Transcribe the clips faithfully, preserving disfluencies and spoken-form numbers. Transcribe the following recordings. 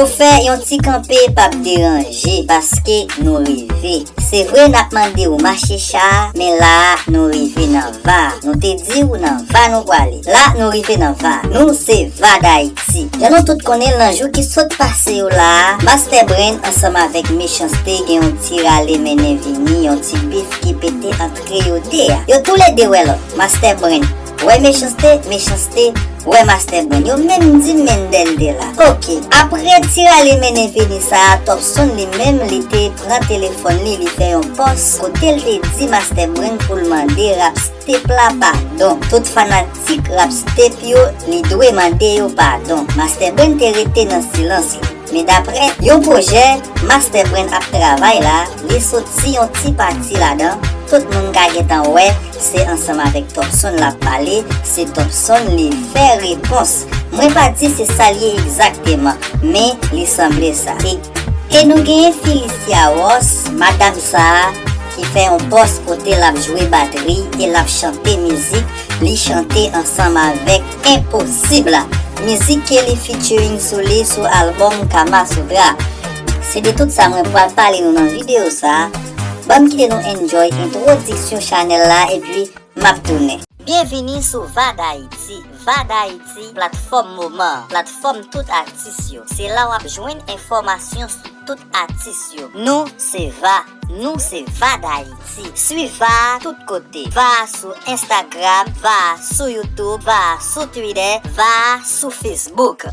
Fè yon ti kanpe p ap deranje, paske nou rive. Se vre n ap mande w mache cha, men la a nou rive nan va. Nou te di w nan va nou prale. La nou rive nan va. Nou se Va Dayiti. Jan nou tout konnen l, nan jou ki sot pase yo la a, Master Brain ansanm avèk Mechans T gen yon ti rale mennen vini, yon ti bif ki pete ant yo de a. Yo toulede wè lòt. Master Brain wè Mechans T, Mechans T wè Master Brain. Yo menm di Mendel de la. Oke, apre ti rale mennen vini sa a, Topson li menm, li te pran telefòn li, li fè yon pòs kote l te di Master Brain pou l mande Rapstep la padon. Tout fanatik Rapstep yo, li dwe mande yo padon. Master Brain te rete nan silans li. Men daprè yon pwojè Master Brain ap travay la, li soti yon ti pati ladan. Tout moun ka gentan wè se ansanm avèk Topson l ap pale, se Topson li fè repons. Mwen pa di se sa l ye egzakteman, men li sanble sa. E, e nou genyen Felicia Ross, madanm sa a, ki fè yon pòs kote l ap jwe batri e l ap chante mizik, li chante ansanm avèk Enposib la. Mizik ke li featuring sou li sou albòm Kama Sutra. Se de tout sa mwen pral pale nou nan videyo sa a. Ban m kite nou enjoy entwodiksyon chanèl la epi m ap tounen. Byenvini sou Va Dayiti. Va Dayiti, platfòm moman, platfòm tout atis yo. Se la w ap jwenn enfòmasyon sou tout atis yo. Nou se Va, nou se Va Dayiti. Swiv Va a tout kote. Va a sou Instagram, Va a sou YouTube, Va a sou Twitter, Va a sou Facebook.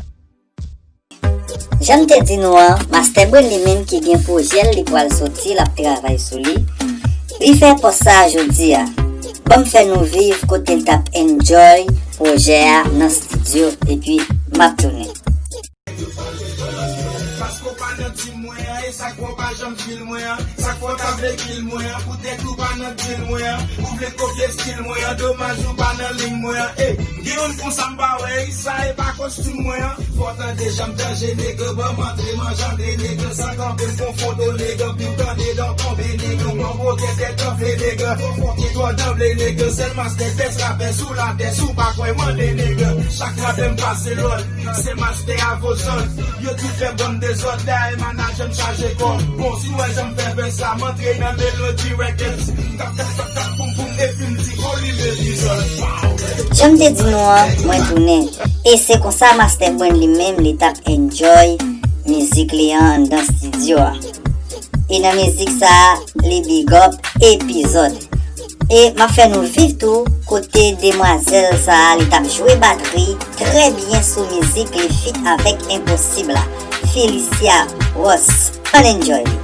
Jan m te di nou an, Master Brain li menm ki gen pwojè l, li pral soti, l ap travay sou li. Li fè pòs sa a jodi a. Ban m fè nou viv kote l t ap enjoy pwojè a nan estidyo, epi m ap tounen. Paske w pa nan tim mwen an, e sa k fè w pa janm fil mwen an. Sa k fè w ta vle kill mwen an, poutèt ou pa nan deal mwen an. Ou vle kopye stil mwen an, domaj ou pa nan liy mwen an. Ey, gen youn konsa m pa wè, ey, sa e pa kostim mwen an. Fò w tande jan m danje, nèg, ban m antre, manje antre, nèg, san kanpe m gon foto, nèg, pi w tande dan tonbe, nèg, mwen gon tèt anfle, nèg, fò fò ki twò danble, nèg, sèl Master best rapè sou latè, si w pa kwè, mande, nèg, chak rapè m pase lòd. Se Master a vo zòt. Yo tou fè bann dezòd, dayè manajè m chaje kò. Bon, si w wè jan m fè vès la, m antre nan Melody Records. M tap, tap, tap, tap, boum, boum, epi m di, holy epizòd. Jan m te di nou an, mwen tounen. E se konsa Master Brain li menm, li t ap enjoy mizik li an anndan estidyo a. E nan mizik sa a, li big up Epizòd. E m ap fè nou viv tou kote demwazèl sa a, li t ap jwe batri trè byen sou mizik li feat avèk Enposib la, Felicia Ross. Ann enjoy li.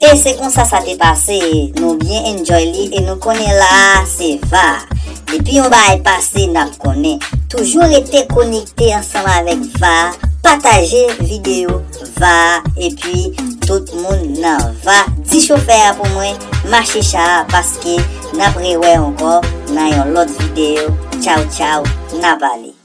E se konsa sa te pase, nou byen enjoy li e nou konnen la a se Va. Depi yon bagay pase, n ap konnen. Toujou rete konekte ansanm avèk Va, pataje videyo Va, epi tout moun nan Va, di chofè a pou mwen mache cha a, paske n ap rewè ankò nan yon lòt videyo. Tchaw, tchaw, n ap ale.